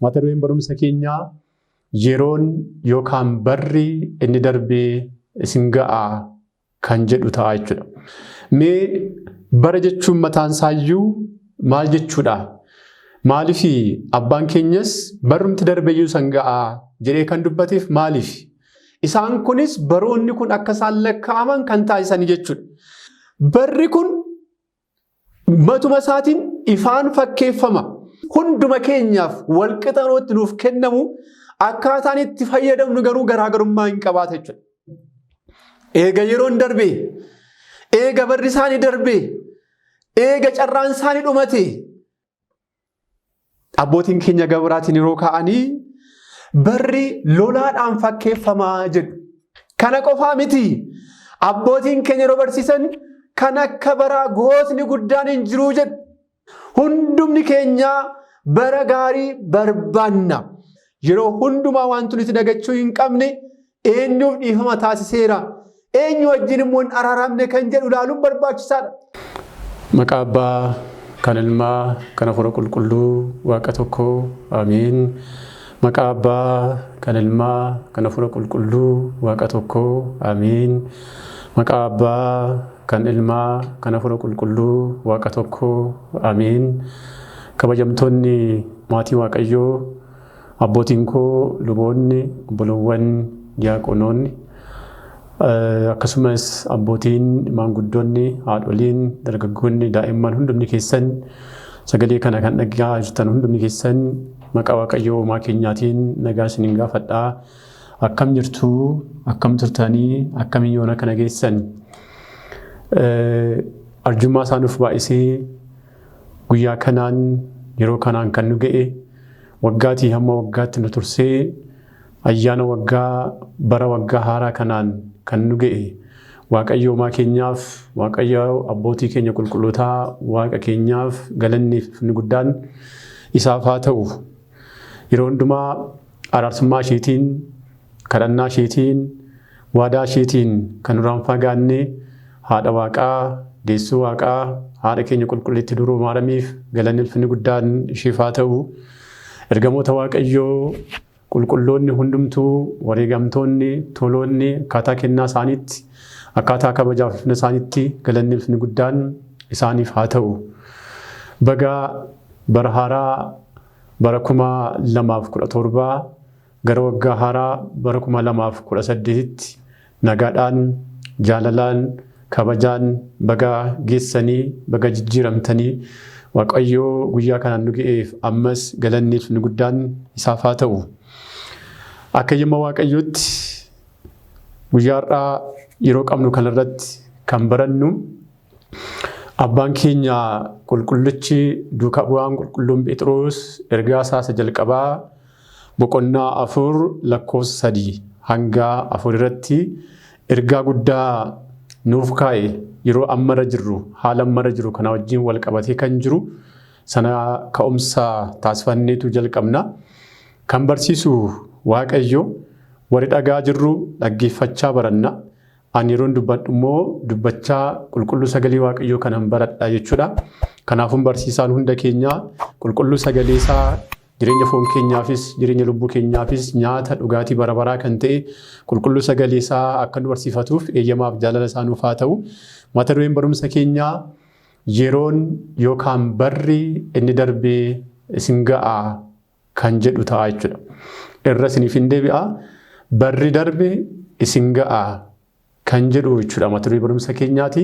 Mata dureen barumsa keenyaa yeroon yookaan barri inni darbee isin ga'a kan jedhu ta'a jechuudha. Mee bara jechuun mataan isaayyuu maal jechuudha? Maaliif abbaan keenyas barrumti darbeeyyuu san ga'a jedhee kan dubbateef maaliif? Isaan kunis baroonni kun akka isaan lakkaa'aman kan taasisanii jechuudha. Barri kun matuma isaatiin ifaan fakkeeffama. Hunduma keenyaaf walqixanootti nuuf kennamu akkaataan itti fayyadamnu garuu garaagarummaa hin qabaata jechuudha. Eega yeroon darbee, eega barri isaanii darbee, eega carraan isaanii dhumate, abbootiin keenya gabraatiin yeroo ka'anii barri lolaadhaan fakkeeffamaa jedhu. Kana qofaa miti. Abbootiin keenya yeroo barsiisan kan akka baraa gootni guddaan hin jiruu jedhu. Hundumni keenya bara gaarii barbaanna. Yeroo hundumaa wanti nuti dagachuu hin qabne eenyuuf dhiifama taasiseera, eenyu wajjin immoo hin araaramne kan jedhu ilaaluun barbaachisaadha. Maqaa Abbaa, kan Ilmaa, kan Hafuura Qulqulluu, Waaqa tokko, Ameen. Maqaa Abbaa, kan Ilmaa, kan Hafuura Qulqulluu, Waaqa tokko, Ameen. Maqaa Abbaa, kan Ilmaa, kan Hafuura Qulqulluu, Waaqa tokko, Ameen. Kabajamtoonni maatii Waaqayyoo, abbootiin koo luboonni, obboloowwan diyaaqonoonni, akkasumas abbootiin maanguddoonni, haadholiin, dargaggoonni, daa'imman hundumni keessan sagalee kana kan dhaggeeffachaa jirtan hundumni keessan maqaa Waaqayyoo uumaa keenyaatiin nagaa isiniin gaafadhaa. Akkam jirtu? Akkam turtanii? Akkamiin yoona kana geessan? Arjummaa isaa nuuf baay'isee guyyaa kanaan yeroo kanaan kan nu ga'e, waggaatii hamma waggaatti nu tursee ayyaana waggaa bara waggaa haaraa kanaan kan nu ga'e Waaqayyo uumaa keenyaaf, Waaqayyo abbootii keenya qulqullootaa, Waaqa keenyaaf galanni fi guddaan isaaf haa ta'u. Yeroo hundumaa araarsummaa isheetiin, kadhannaa isheetiin, waadaa isheetiin kan nurraan fagaanne haadha Waaqaa, deessuu Waaqaa, haadha keenya qulqulleetti Dubroo Maaramiif galanni ulfinni guddaan isheef haa ta'u. Ergamoota Waaqayyoo qulqulloonni hundumtuu, wareegamtoonni, toloonni akkaataa kennaa isaaniitti, akkaataa kabajaaf ulfina isaaniitti galanni ulfinni guddaan isaaniif haa ta'u. Baga bara haaraa bara 2017 gara waggaa haaraa bara 2018tti nagaadhaan, jaalalaan, kabajaan baga geessanii, baga jijjiiramtanii. Waaqayyoo guyyaa kanaan nu ga'eef ammas galanni ulfinni guddaan isaaf haa ta'u. Akka eeyyama Waaqayyootti guyyaa har'aa yeroo qabnu kanarratti kan barannu abbaan keenya qulqullichi duuka bu'aan qulqulluun Phexros ergaa isaa isa jalqabaa boqonnaa 4 lakkoofsa 3 hanga 4 irratti ergaa guddaa nuuf kaa'e, yeroo ammarra jirru, haala ammarra jiru kana wajjin wal qabatee kan jiru sana ka'umsa taasifanneetu jalqabna. Kan barsiisu Waaqayyo, warri dhagaa jirru dhaggeeffachaa baranna. Ani yeroon dubbadhu immoo dubbachaa qulqulluu sagalee Waaqayyoo kanan baradha jechuudha. Kanaafuu barsiisaan hunda keenyaa qulqulluu sagalee isaa jireenya foon keenyaafis jireenya lubbuu keenyaafis nyaata dhugaatii bara baraa kan ta'e qulqulluu sagalee isaa akka nu barsiifatuuf eeyyamaaf jaalala isaa nuuf haa ta'u. Mata dureen barumsa keenyaa yeroon yookaan barri inni darbee isin ga'a kan jedhu ta'a jechuudha. Irra isiniif hin deebi'a. Barri darbe isin ga'a kan jedhu jechuudha mata duree barumsa keenyaati.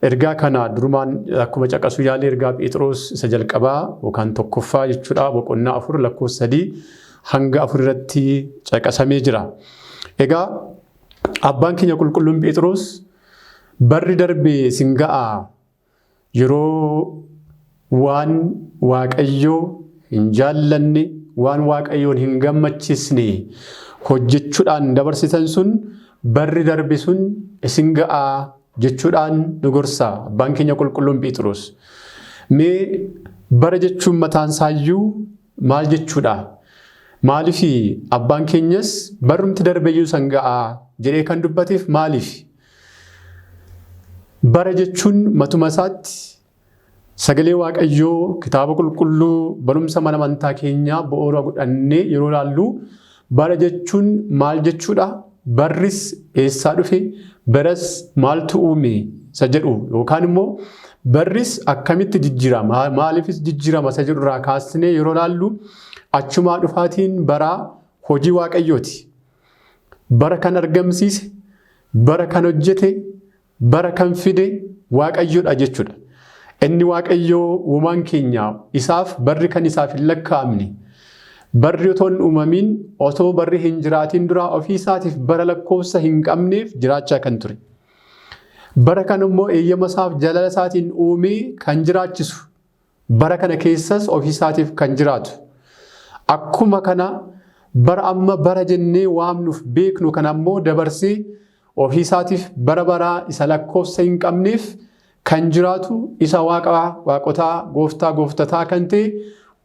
Ergaa kana durumaan akkuma caqasuu yaalee ergaa Phexros isa jalqabaa yookaan tokkoffaa jechuudha boqonnaa 4 lakkoofsa 3 hanga 4 irratti caqasamee jira. Egaa abbaan keenya qulqulluun Phexros barri darbe isin ga'a, yeroo waan Waaqayyo hin jaallanne, waan Waaqayyoon hin gammachiisne hojjechuudhaan dabarsitan sun, barri darbe sun isin ga'a jechuudhaan nu gorsa abbaan keenya qulqulluun Phexros. Mee bara jechuun mataan isaayyuu maal jechuudha? Maaliif abbaan keenyas barrumti darbeyyuu san ga'a jedhee kan dubbateef maaliif? Bara jechuun matuma isaatti Sagalee Waaqayyoo kitaaba qulqulluu barumsa mana amantaa keenyaa bu'uura godhannee yeroo ilaallu bara jechuun maal jechuudha? Barris eessaa dhufe? Baras maaltu uume? Isa jedhu yookaan immoo barris akkamitti jijjiirama? Maaliifis jijjiirama? Isa jedhu irraa kaasnee yeroo ilaallu achumaa dhufaatiin baraa hojii Waaqayyooti. Bara kan argamsiise, bara kan hojjete, bara kan fide Waaqayyoodha jechuudha. Inni Waaqayyoo uumaan keenya isaaf barri kan isaaf hin lakkaa'amne. Barri otoo hin uumamin, otoo barri hin jiraatin duraa ofii isaatiif bara lakkoofsa hin qabneef jiraachaa kan ture. Bara kana immoo eeyyama isaaf jaalala isaatiin uumee kan jiraachisu. Bara kana keessas ofii isaatiif kan jiraatu. Akkuma kana bara amma bara jennee waamnuuf beeknu kana immoo dabarsee ofii isaatiif bara baraa isa lakkoofsa hin qabneef kan jiraatu isa Waaqa waaqotaa gooftaa gooftataa kan ta'e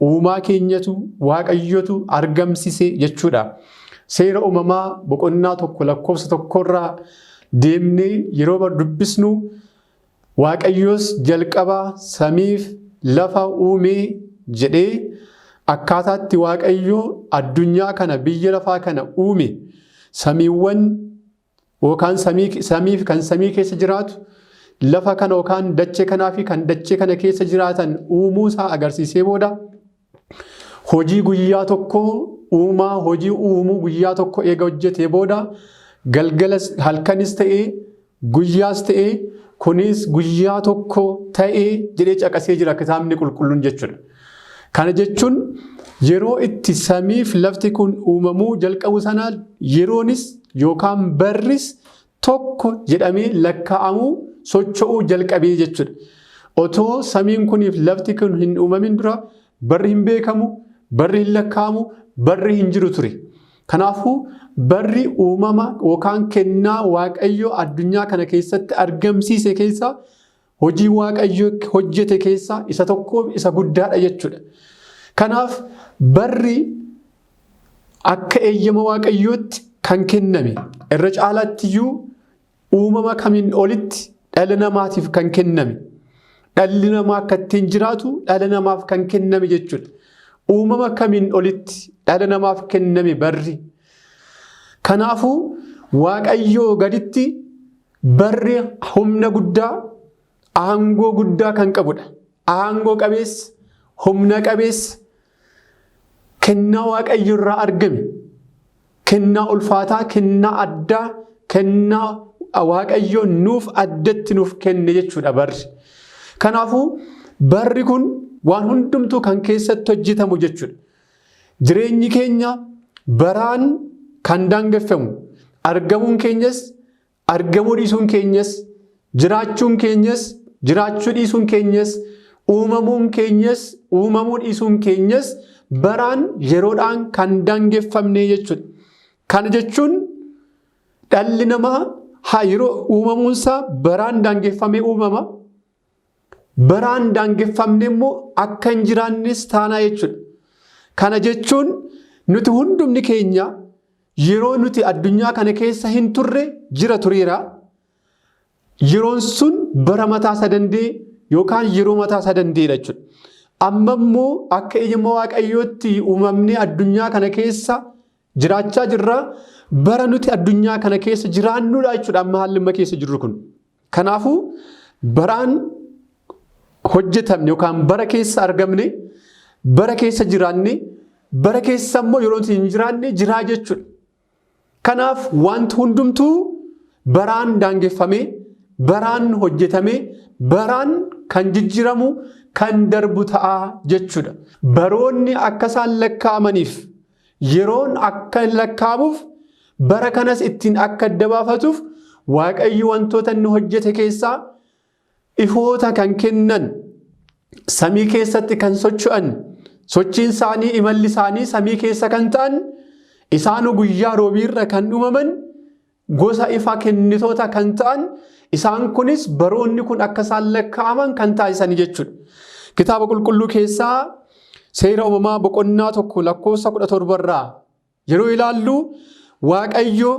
uumaa keenyatu Waaqayyotu argamsise jechuudha. Seera uumamaa boqonnaa 1 lakkoofsa 1rraa deemnee yeroo dubbisnu Waaqayyos jalqaba samiif lafa uumee jedhee akkaataatti Waaqayyo addunyaa kana biyya lafaa kana uume samiiwwan yookaan samiif kan samii keessa jiraatu lafa kana yookaan dachee kanaa fi kan dachee kana keessa jiraatan uumuu isaa agarsiisee booda hojii guyyaa tokko uumaa hojii uumuu guyyaa tokko eega hojjetee booda galgalas halkanis ta'ee guyyaas ta'ee kunis guyyaa tokko ta'ee jedhee caqasee jira kitaabni qulqulluun jechuudha. Kana jechuun yeroo itti samiif lafti kun uumamuu jalqabu sana yeroonis yookaan barris tokko jedhamee lakkaa'amuu socho'uu jalqabee jechuudha. Otoo samiin kuniif lafti kun hin uumamin dura barri hin beekamu, barri hin lakkaa'amu, barri hin jiru ture. Kanaafuu barri uumama yookaan kennaa Waaqayyo addunyaa kana keessatti argamsiise keessaa hojii Waaqayyo hojjete keessaa isa tokkoof isa guddaadha jechuudha. Kanaaf barri akka eeyyama Waaqayyootti kan kenname irra caalaattiyyuu uumama kamiin olitti dhala namaatiif kan kenname. Dhalli namaa akka ittiin jiraatu dhala namaaf kan kenname jechuudha. Uumama kamiin olitti dhala namaaf kenname barri. Kanaafuu Waaqayyoo gaditti barri humna guddaa, aangoo guddaa kan qabudha. Aangoo qabeessa, humna qabeessa, kennaa Waaqayyo irraa argame, kennaa ulfaataa, kennaa addaa, kennaa Waaqayyo nuuf addatti nuuf kenne jechuudha barri. Kanaafuu barri kun waan hundumtuu kan keessatti hojjetamu jechuudha. Jireenyi keenya baraan kan daangeffamu, argamuun keenyas argamuu dhiisuun keenyas, jiraachuun keenyas jiraachuu dhiisuun keenyas, uumamuun keenyas uumamuu dhiisuun keenyas baraan yeroodhaan kan daangeffamne jechuudha. Kana jechuun dhalli namaa haa yeroo uumamuunsaa baraan daangeffamee uumama. Baraan daangeffamne immoo akka hin jiraannes taanaa jechuudha. Kana jechuun nuti hundumni keenya yeroo nuti addunyaa kana keessa hin turre jira tureera. Yeroon sun bara mataa isaa danda'e yookaan yeroo mataa isaa danda'edha jechuudha. Amma immoo akka eeyyama Waaqayyootti uumamnee addunyaa kana keessa jiraachaa jirra. Bara nuti addunyaa kana keessa jiraannudha jechuudha amma haalli amma keessa jirru kun. Kanaafuu baraan hojjetamne yookaan bara keessa argamne, bara keessa jiraanne, bara keessa immoo yeroo nuti hin jiraanne jiraa jechuudha. Kanaaf wanti hundumtuu baraan daangeffamee, baraan hojjetamee, baraan kan jijjiiramu, kan darbu ta'a jechuudha. Baroonni akka isaan lakkaa'amaniif yeroon akka lakkaa'amuuf bara kanas ittiin akka adda baafatuuf Waaqayyo wantoota inni hojjete keessaa ifoota kan kennan samii keessatti kan socho'an sochiin isaanii imalli isaanii samii keessa kan ta'an isaanu guyyaa roobiirra kan uumaman gosa ifa kennitoota kan ta'an isaan kunis baroonni kun akka isaan lakkaa'aman kan taasisani jechuudha. Kitaaba qulqulluu keessaa seera uumamaa boqonnaa 1 lakkoofsa 17 irraa yeroo ilaallu Waaqayyo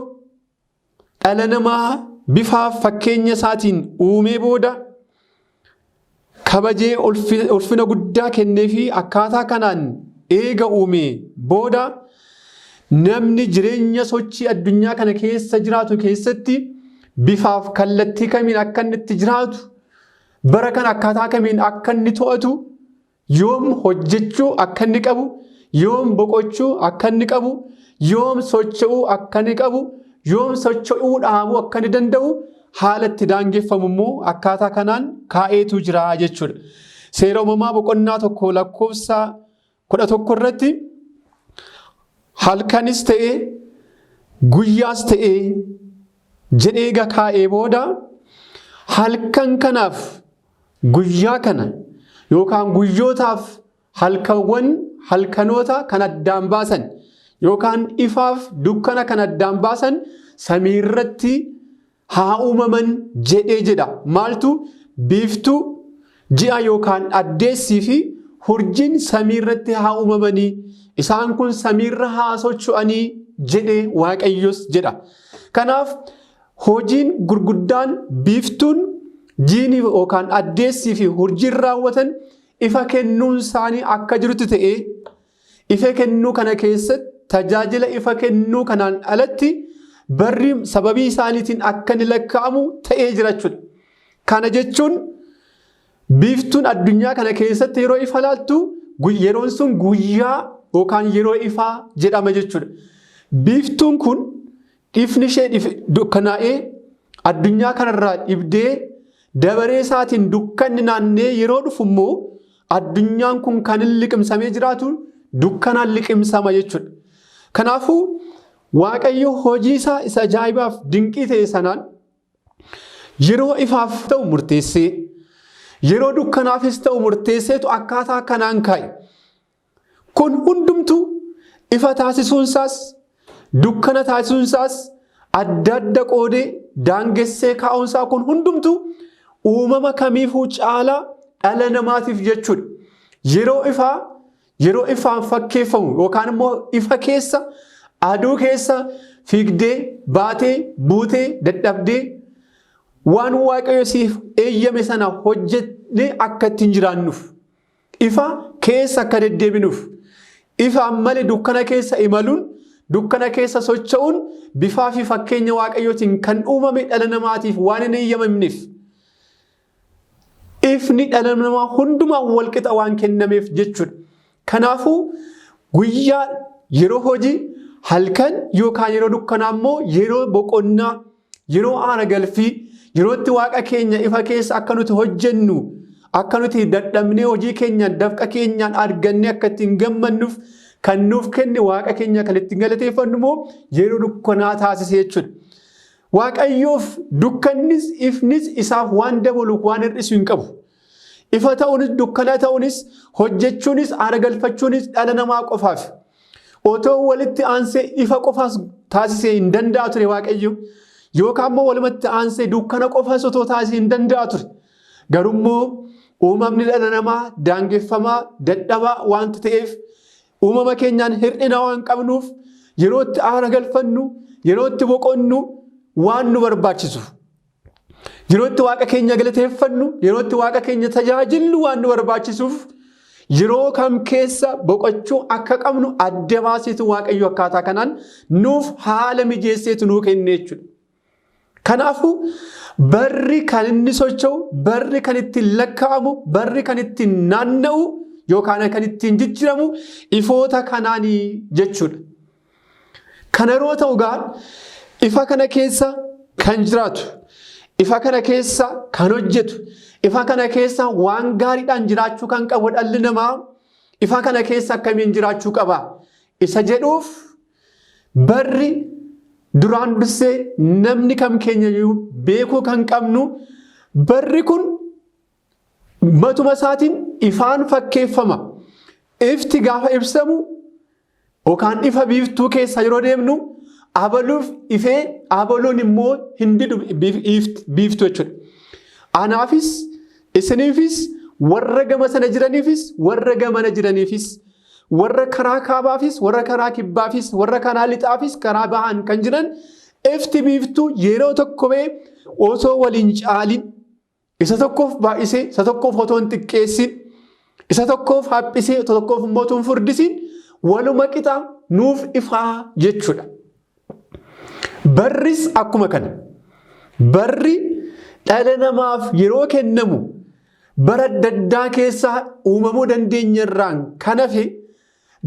dhala namaa bifaaf fakkeenya isaatiin uumee booda Kabajee ulfina guddaa kenneefii akkaataa kanaan eega uumee booda namni jireenya sochii addunyaa kana keessa jiraatu keessatti bifaaf kallattii kamiin akka inni itti jiraatu, bara kana akkaataa kamiin akka inni to'atu, yoom hojjechuu akka inni qabu, yoom boqochuu akka inni qabu, yoom socho'uu akka inni qabu, yoom socho'uu dhaabuu akka inni danda'u haala itti daangeffamu immoo akkaataa kanaan kaa'eetu jira jechuudha. Seera Uumamaa boqonnaa 1 lakkoofsa 11 irratti halkanis ta'ee guyyaas ta'ee jedhee eega kaa'ee booda halkan kanaaf guyyaa kana yookaan guyyootaaf halkanwwan halkanoota kan addaan baasan yookaan ifaaf dukkana kan addaan baasan samiirratti haa uumaman jedhee jedha. Maaltu? Biiftuu, ji'a yookaan addeessii fi hurjiin samiirratti haa uumamanii, isaan kun samiirra haa socho'anii jedhee Waaqayyos jedha. Kanaaf hojiin gurguddaan biiftuun, jiini yookaan addeessii fi hurjiin raawwatan ifa kennuun isaanii akka jirutti ta'ee, Ifa kennuu kana keessatti tajaajila ifa kennuu kanaan alatti barri sababii isaaniitiin akka inni lakkaa'amu ta'ee jira jechuudha. Kana jechuun biiftuun addunyaa kana keessatti yeroo ifa laaltu yeroon sun guyyaa yookaan yeroo ifaa jedhama jechuudha. Biiftuun kun ifni ishee dukkanaa'ee addunyaa kanarraa dhibdee dabaree isaatiin dukkanni naannee yeroo dhufu immoo addunyaan kun kan inni liqimsamee jiraatu dukkanaan liqimsama jechuudha. Kanaafuu Waaqayyo hojii isaa isa ajaa'ibaaf dinqii ta'e sanaan yeroo ifaaf ta'u murteessee yeroo dukkanaafis ta'u murteesseetu akkaataa kanaan kaa'e. Kun hundumtuu ifa taasisuunsaas dukkana taasisuunsaas adda adda qoodee daangessee kaa'uunsaa kun hundumtuu uumama kamiifuu caalaa dhala namaatiif jechuudha. Yeroo ifaa yeroo ifaan fakkeeffamu yookaan immoo ifa keessa aduu keessa fiigdee baatee buutee dadhabdee waan Waaqayyo siif eeyyame sana hojjennee akka ittiin jiraannuuf. Ifa keessa akka deddeebinuuf. Ifaan malee dukkana keessa imaluun, dukkana keessa socho'uun bifaa fi fakkeenya Waaqayyootiin kan uumame dhala namaatiif waan hin eeyyamamneef. Ifni dhala namaa hundumaan walqixa waan kennameef jechuudha. Kanaafuu guyyaa yeroo hojii, halkan yookaan yeroo dukkanaa immoo yeroo boqonnaa, yeroo aara galfii, yeroo itti Waaqa keenya ifa keessa akka nuti hojjennu, akka nuti dadhabnee hojii keenyaan dafqa keenyaan argannee akka ittiin gammannuuf kan nuuf kenne Waaqa keenya kan ittiin galateeffannu immoo yeroo dukkanaa taasise jechuudha. Waaqayyoof dukkannis ifnis isaaf waan dabalu waan hir'isu hin qabu. Ifa ta'uunis dukkana ta'uunis hojjechuunis aara galfachuunis dhala namaa qofaaf. Otoo walitti aansee ifa qofaas taasisee hin danda'a ture Waaqayyo. Yookaan immoo walumatti aansee dukkana qofaas otoo taasisee hin danda'a ture. Garummoo uumamni dhala namaa daangeffamaa dadhabaa waanta ta'eef uumama keenyaan hir'ina waan qabnuuf yeroo itti aara galfannu yeroo itti boqonnu waan nu barbaachisuuf. Yeroo itti Waaqa keenya galateeffannu, yeroo itti Waaqa keenya tajaajillu waan nu barbaachisuuf yeroo kam keessa boqochuu akka qabnu adda baaseetu Waaqayyo akkaataa kanaan nuuf haala mijeesseetu nuu kenne jechuudha. Kanaafuu barri kan inni socho'u, barri kan ittiin lakkaa'amu, barri kan ittiin naanna'u yookaan kan ittiin jijjiiramu ifoota kanaanii jechuudha. Kana yeroo ta'u gaa ifa kana keessa kan jiraatu, ifa kana keessa kan hojjetu, ifa kana keessa waan gaariidhaan jiraachuu kan qabu dhalli namaa ifa kana keessa akkamiin jiraachuu qaba isa jedhuuf barri duraan dursee namni kam keenya iyyuu beekuu kan qabnu barri kun matuma isaatiin ifaan fakkeeffama. Ifti gaafa ibsamu yookaan ifa biiftuu keessa yeroo deemnu abaluuf ifee abaluun immoo hin didu biiftuu jechuudha. Anaafis isiniifis warra gama sana jiraniifis warra gamana jiraniifis warra karaa kaabaafis warra karaa kibbaafis warra karaa lixaafis karaa bahaan kan jiran ifti biiftuu yeroo tokko ba'e osoo waliin caalin. Isa tokkoof baay'isee, isa tokkoof otoo hin xiqqeessin, isa tokkoof haphisee, isa tokkoof immoo otoo hin furdisiin waluma qixa nuuf ifaa jechuudha. Barris akkuma kana. Barri dhala namaaf yeroo kennamu bara adda addaa keessa uumamuu dandeenya irraan kan hafe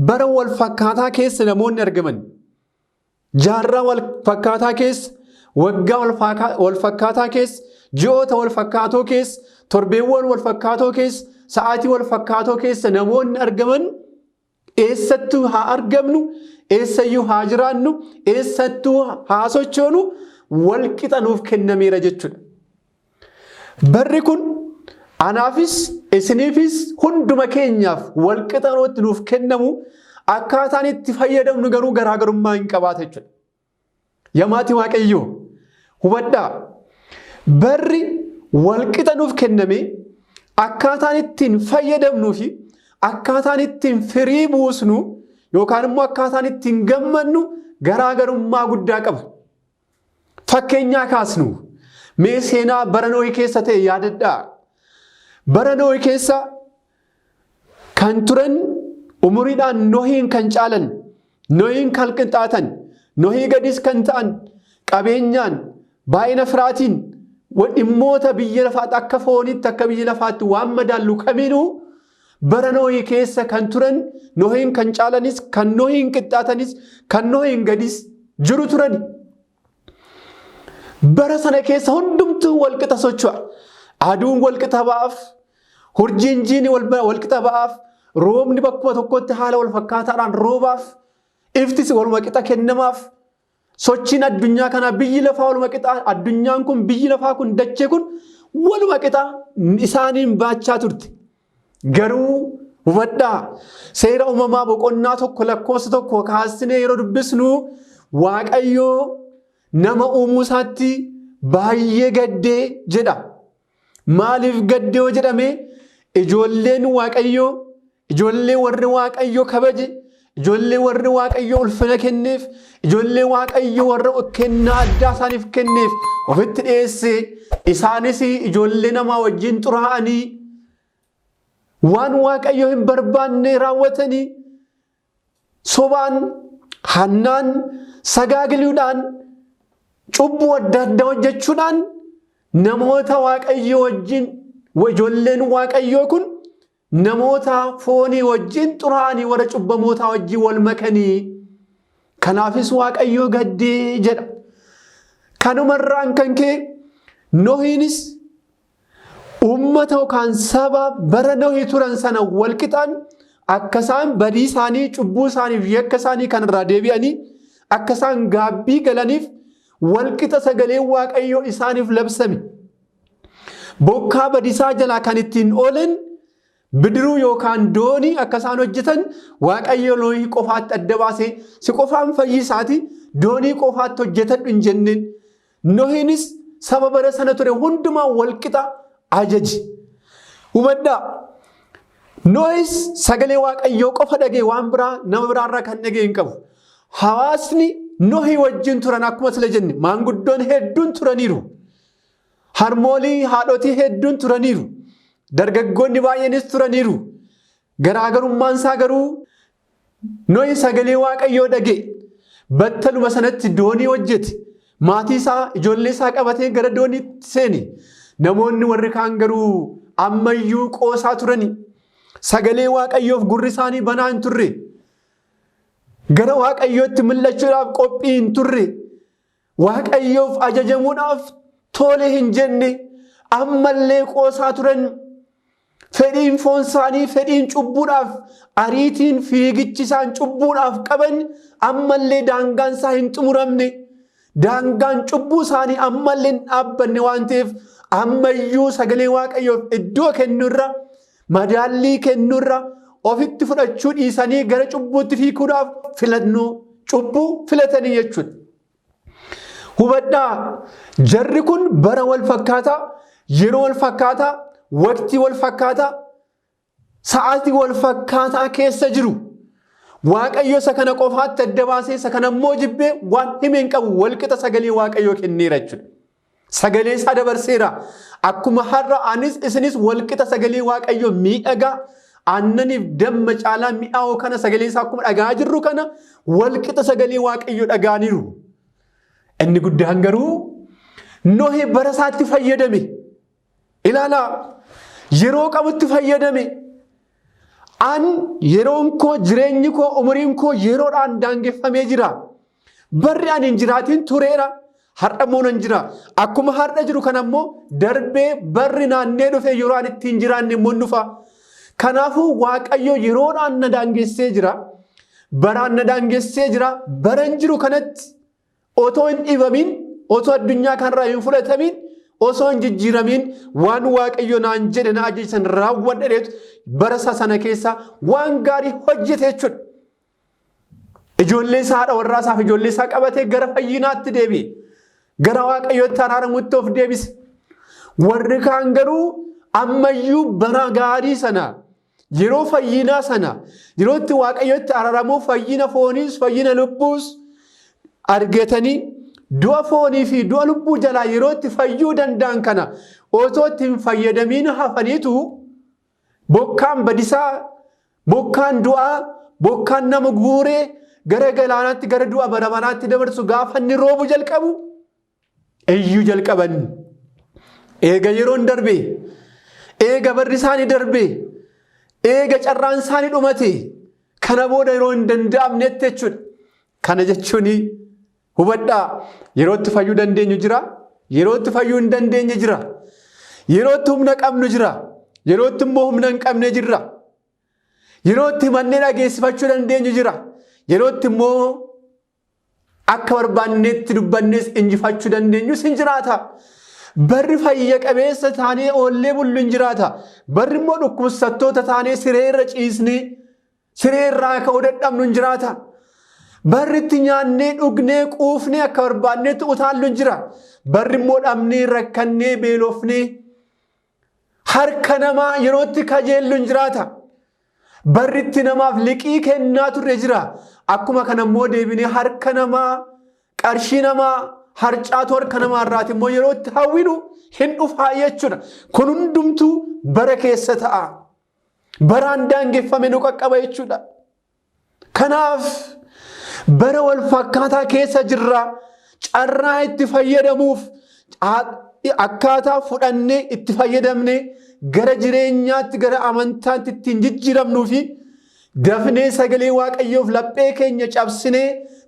bara wal fakkaataa keessa namoonni argaman jaarraa wal fakkaataa keessa, waggaa wal fakkaataa keessa, ji'oota wal fakkaatoo keessa, torbeewwan wal fakkaatoo keessa, sa'aatii wal fakkaatoo keessa namoonni argaman eessattuu haa argamnu, eessayyuu haa jiraannu, eessattuu haa sochoonu wal qixa nuuf kennameera jechuudha. Barri kun anaafis isiniifis hunduma keenyaaf wal qixa nuuf kennamu akkaataan itti fayyadamnu garuu garaagarummaa hin qabaata jechuudha. Yaa maatii Waaqayyoo hubadhaa. Barri wal qixa nuuf kenname akkaataan ittiin fayyadamnuu fi akkaataan ittiin firii buusnu yookaan immoo akkaataan ittiin gammannu garaagarummaa guddaa qaba. Fakkeenyaa kaasnu mee seenaa bara Nohii keessa ta'e yaadadhaa. Bara Nohii keessa kan turan umuriidhaan Nohiin kan caalan, Nohiin kan qixxaatan, Nohii gadis kan ta'an, qabeenyaan, baay'ina firaatiin, dhimmoota biyya lafaatti akka fooniitti akka biyya lafaatti waan madaallu kamiinuu bara Nohii keessa kan turan, Nohiin kan caalanis, kan Nohiin qixxaatanis, kan Nohiin gadis jiru turani. Bara sana keessa hundumtuu walqixa socho'a. Aduun walqixa ba'aaf, hurjiin jiini walqixa ba'aaf, roobni bakkuma tokkotti haala wal fakkaataadhaan roobaaf, iftis waluma qixa kennamaaf. Sochiin addunyaa kanaa biyyi lafaa waluma qixa, addunyaan kun biyyi lafaa kun dachee kun waluma qixa isaaniin baachaa turte. Garuu hubadhaa, seera uumamaa boqonnaa 1 lakkoofsa 1 kaasnee yeroo dubbisnu Waaqayyoo nama uumuu isaatti baay'ee gaddee jedha. Maaliif gaddee yoo jedhame ijoolleen Waaqayyoo, ijoollee warri Waaqayyoo kabaje, ijoollee warri Waaqayyoo ulfina kenneef, ijoollee Waaqayyoo warra kennaa addaa isaaniif kenneef ofitti dhiyeessee isaanis ijoollee namaa wajjin xuraa'anii waan Waaqayyo hin barbaanne raawwatanii sobaan, hannaan, sagaagiluudhaan, cubbuu adda addaa hojjechuudhaan namoota Waaqayyoo wajjin ijoolleen Waaqayyoo kun namoota foonii wajjin xuraa'anii warra cubbamootaa wajjin wal makanii kanaafis Waaqayyoo gaddee jedha. Kanumarraan kan ka'e Nohiinis uummata yookaan saba bara Nohii turan sana wal qixaan akka isaan badii isaanii, cubbuu isaanii fi yakka isaanii kanarraa deebi'anii akka isaan gaabbii galaniif wal qixa sagaleen Waaqayyoo isaaniif labsame. Bokkaa badisaa jalaa kan ittiin oolan bidiruu yookaan doonii akka isaan hojjetan Waaqayyo Nohii qofaatti adda baasee si qofaan fayyisaati doonii qofaatti hojjetadhu hin jenneen. Nohiinis saba bara sana ture hundumaa walqixa ajaje. Hubadhaa. Nohis sagalee Waaqayyoo qofa dhagee waan biraa nama biraarraa kan dhagee hin qabu. Hawaasni Nohii wajjin turan akkuma sila jenne maanguddoon hedduun turaniiru. Harmoolii haadhotii hedduun turaniiru. Dargaggoonni baay'eenis turaniiru. Garaagarummaan isaa garuu Nohi sagalee Waaqayyoo dhaga'e. Battaluma sanatti doonii hojjete. Maatii isaa, ijoollee isaa qabatee gara dooniitti seene. Namoonni warri kaan garuu ammayyuu qoosaa turani. Sagalee Waaqayyoof gurri isaanii banaa hin turre. Gara Waaqayyootti mul'achuudhaaf qophii hin turre. Waaqayyoof ajajamuudhaaf tole hin jenne. Ammallee qoosaa turan. Fedhiin foon isaanii, fedhiin cubbuudhaaf, ariitiin fiigichi isaan cubbuudhaaf qaban ammallee daangaan isaa hin xumuramne. Daangaan cubbuu isaanii ammallee hin dhaabbanne waan ta'eef ammayyuu sagalee Waaqayyoof iddoo kennurra, madaallii kennurra ofitti fudhachuu dhiisanii gara cubbuutti fiiguudhaaf filannoo cubbuu filatanii jechuudha. Hubadhaa, jarri kun bara wal fakkaataa, yeroo wal fakkaataa, waqtii wal fakkaataa, sa'aatii wal fakkaataa keessa jiru. Waaqayyo isa kana qofaatti adda baasee isa kana immoo jibbee waan hime hin qabu, walqixa sagalee Waaqayyoo kenneera jechuudha. Sagalee isaa dabarseera. Akkuma har'a anis isinis walqixa sagalee Waaqayyoo miidhagaa aannaniif damma caalaa mi'aawoo kana sagalee isaa akkuma dhaga'aa jirru kana walqixa sagalee Waaqayyoo dhaga'aniiru. Inni guddaan garuu Nohi bara isaatti fayyadame. Ilaalaa yeroo qabutti fayyadame. An yeroon koo jireenyi koo umuriin koo yeroodhaan daangeffamee jira. Barri ani hin jiraatiin tureera. Har'a immoo nan jira. Akkuma har'a jiru kana immoo darbee barri naannee dhufee yeroo ani ittiin jiraanne immoo hin dhufa. Kanaafuu Waaqayyo yeroodhaan na daangessee jira. Baraan na daangessee jira. Baran jiru kanatti otoo hin dhibamin, otoo addunyaa kanarraa hin fudhatamin, osoo hin jijjiiramin waan Waaqayyo naan jedhe na ajaje raawwadha jedheetu bara isaa sana keessa waan gaarii hojjete jechuudha. Ijoollee isaa haadha warraa isaaf ijoollee isaa qabatee gara fayyinaatti deebi'e. Gara Waaqayyootti araaramutti of deebise. Warri kaan garuu ammayyuu bara gaarii sana yeroo fayyinaa sana yeroo itti Waaqayyootti araaramuu fayyina fooniis fayyina lubbuus argatanii du'a foonii fi du'a lubbuu jalaa yeroo itti fayyuu danda'an kana otoo itti hin fayyadamiin hafaniitu bokkaan badisaa, bokkaan du'aa, bokkaan nama guuree gara galaanaatti gara du'a bara baraatti dabarsu gaafa inni roobu jalqabu iyyuu jalqaban. Eega yeroon darbe, eega barri isaanii darbe, eega carraan isaanii dhumate, kana booda yeroo hin danda'amnetti jechuudha. Kana jechuun hubadhaa yeroo itti fayyuu dandeenyu jira, yeroo itti fayyuu hin dandeenye jira, yeroo itti humna qabnu jira, yeroo itti immoo humna hin qabne jirra, yeroo itti himannee dhageessifachuu dandeenyu jira, yeroo itti immoo akka barbaannetti dubbannees injifachuu dandeenyus hin jiraata. Barri fayya qabeessa taanee oollee bullu hin jiraata. Barri immoo dhukkubsattoota taanee siree irra ciisnee siree irraa ka'uu dadhabnu hin jiraata. Barri itti nyaannee dhugnee quufnee akka barbaannetti utaallu hin jira. Barri immoo dhabnee rakkannee beelofnee harka namaa yerootti kajeellu hin jiraata. Barri itti namaaf liqii kennaa turre jira. Akkuma kana immoo deebinee harka namaa qarshii namaa harcaatu harka namaa irraati immoo yeroo itti hawwinu hin dhufaa jechuudha. Kun hundumtuu bara keessa ta'a. Baraan daangeffame nu qaqqaba jechuudha. Kanaaf bara wal fakkaataa keessa jirra. Carraa itti fayyadamuuf akkaataa fudhannee itti fayyadamnee gara jireenyaatti gara amantaatti ittiin jijjiiramnuu fi dafnee sagalee Waaqayyoof laphee keenya cabsinee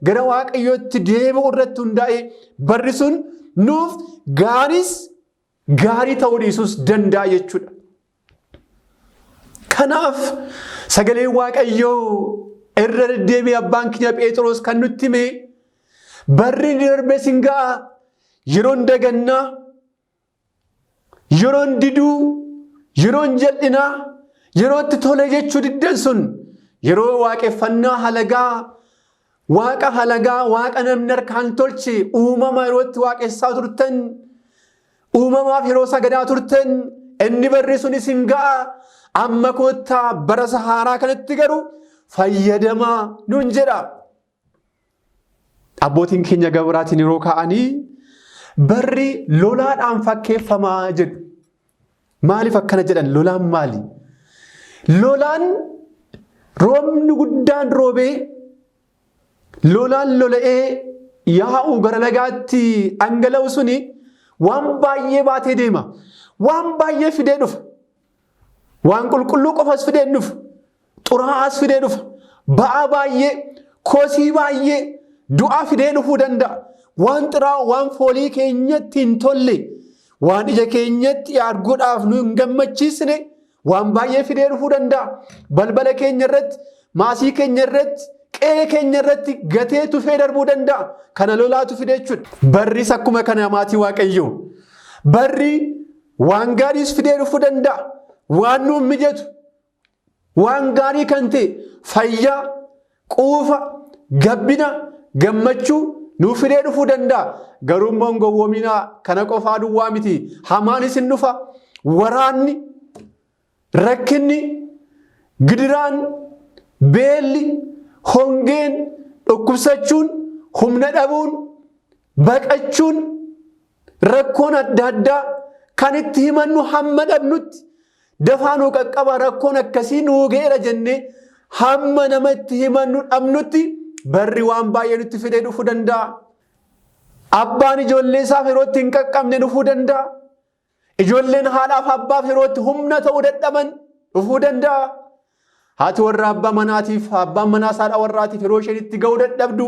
gara Waaqayyootti deebi'u irratti hundaa'ee barri sun nuuf gaariis gaarii ta'uu dhiisuus danda'a jechuudha. Kanaaf sagaleen Waaqayyoo irra deddeebi'ee abbaan keenya Phexros kan nutti hime barri inni darbee sin ga'a yeroon dagannaa yeroon diduu yeroon jal'inaa yeroo itti tole jechuu diddan sun yeroo waaqeffannaa halagaa waaqa halagaa waaqa namni harkaan tolche uumama yeroo itti waaqessaa turtan uumamaaf yeroo sagadaa turtan inni barri sun isin ga'a amma koottaa bara haaraa kanatti garuu fayyadamaa nun jedha. Abbootiin keenya gabraatiin yeroo ka'anii barri lolaadhaan fakkeeffamaa jedhu. Maaliif akkana jedhan lolaan maali? Lolaan roobni guddaan roobee lolaan lola'ee yaa'u gara lagaatti dhangala'u suni waan baay'ee baatee deema. Waan baay'ee fidee dhufa. Waan qulqulluu qofas fidee hin dhufu. Xuraa'aas fidee dhufa. Ba'aa baay'ee, kosii baay'ee, du'a fidee dhufuu danda'a. Waan xiraa'u, waan foolii keenyatti hin tolle, waan ija keenyatti arguudhaaf nu hin gammachiisne, waan baay'ee fidee dhufuu danda'a. Balbala keenya irratti, maasii keenya irratti, qe'ee keenya irratti gatee tufee darbuu danda'a. Kana lolaatu fide jechuudha. Barris akkuma kana maatii Waaqayyoo. Barri waan gaariis fidee dhufuu danda'a. Waan nuuf mijatu, waan gaarii kan ta'e fayyaa, quufa, gabbina, gammachuu nuuf fidee dhufuu danda'a. Garuu immoo hin gowwoominaa kana qofaa duwwaa miti. Hamaanis hin dhufa. Waraanni, rakkinni, gidiraan, beelli, hongeen, dhukkubsachuun, humna dhabuun, baqachuun, Rakkoon adda addaa kan itti himannu hamma dhabnutti dafaa nuu qaqqaba rakkoon akkasii nuu ga'eera jennee hamma nama itti himannu dhabnutti barri waan baay'ee nutti fidee dhufuu danda'a. Abbaan ijoollee isaaf yeroo itti hin qaqqabne dhufuu danda'a. Ijoolleen haadhaaf abbaaf yeroo itti humna ta'uu dadhaban dhufuu danda'a. Haati warraa abbaa manaatiif abbaan manaas haadha warraatiif yeroo isheen itti ga'uu dadhabdu.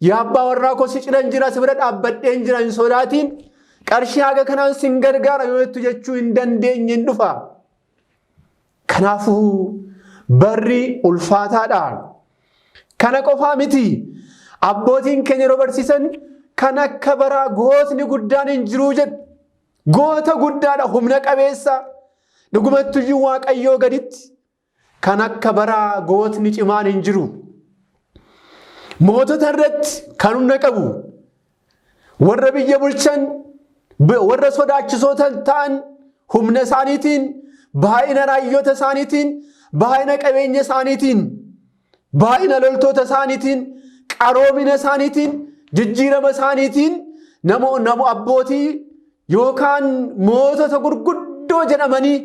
Yaa abbaa warraa koo si cinan jira si bira dhaabbadheen jira hin sodaatiin qarshii haga kanaan sin gargaara yoo jettu jechuu hin dandeenye hin dhufa. Kanaafuu barri ulfaataadha. Kana qofaa miti. Abbootiin keenya yeroo barsiisan kan akka baraa gootni guddaan hin jiruu jedhu. Goota guddaadha humna qabeessa. Dhugumattuyyuu Waaqayyoo gaditti kan akka baraa gootni cimaan hin jiru. Mootota irratti kan humna qabu warra biyya bulchan warra sodaachisoo ta'an humna isaaniitiin baay'ina raayyota isaaniitiin baay'ina qabeenya isaaniitiin baay'ina loltoota isaaniitiin qaroomina isaaniitiin jijjiirama isaaniitiin namo abbootii yookaan mootota gurguddoo jedhamanii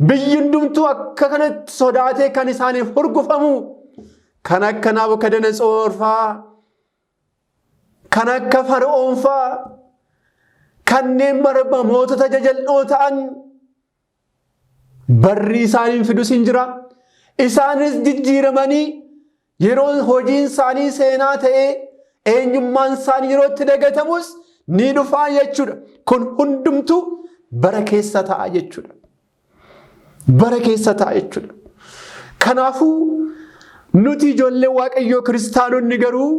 biyyi hundumtuu akka kanatti sodaatee kan isaaniif hurgufamu kan akka Naabukadnetsoor faa kan akka Fara'oon faa kanneen barba mootota jajal'oo ta'an barri isaaniin fidus hin jira. Isaanis jijjiiramanii yeroo hojiin isaanii seenaa ta'ee eenyummaan isaanii yeroo itti dagatamus ni dhufaa jechuudha. Kun hundumtuu bara keessa ta'a jechuudha. Bara keessa ta'a jechuudha. Kanaafuu nuti ijoollee Waaqayyoo kiristaanonni garuu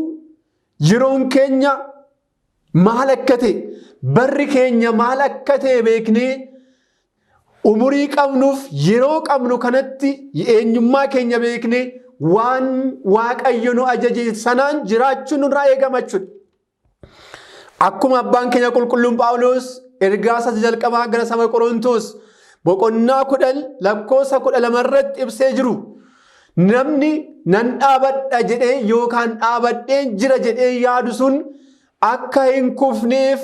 yeroon keenya maal akka ta'e barri keenya maal akka ta'e beeknee umurii qabnuuf yeroo qabnu kanatti eenyummaa keenya beeknee waan Waaqayyo nu ajaje sanaan jiraachuun nurraa eegama jechuudha. Akkuma abbaan keenya qulqulluun Phaawulos ergaa isa jalqabaa gara saba Qorontos boqonnaa 10 lakkoofsa 12 irratti ibsee jiru. Namni nan dhaabadha jedhee yookaan dhaabadheen jira jedhee yaadu sun akka hin kufneef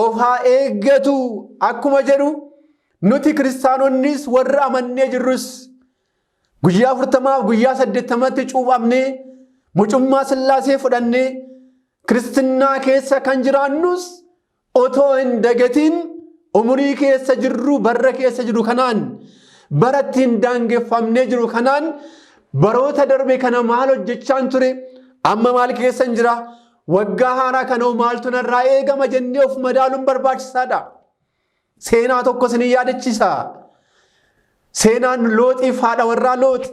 of haa eeggatu akkuma jedhu nuti kiristaanonnis warra amannee jirrus guyyaa 40f guyyaa 80tti cuuphamnee mucummaa Sillaasee fudhannee kiristinnaa keessa kan jiraannus otoo hin dagatiin umurii keessa jirru barra keessa jiru kanaan bara ittiin daangeffamnee jiru kanaan baroota darbe kana maal hojjechaan ture amma maal keessan jira waggaa haaraa kana hoo maaltu narraa eegama jennee of madaaluun barbaachisaadha. Seenaa tokko isin yaadachiisa. Seenaan Looxiif haadha warraa Loox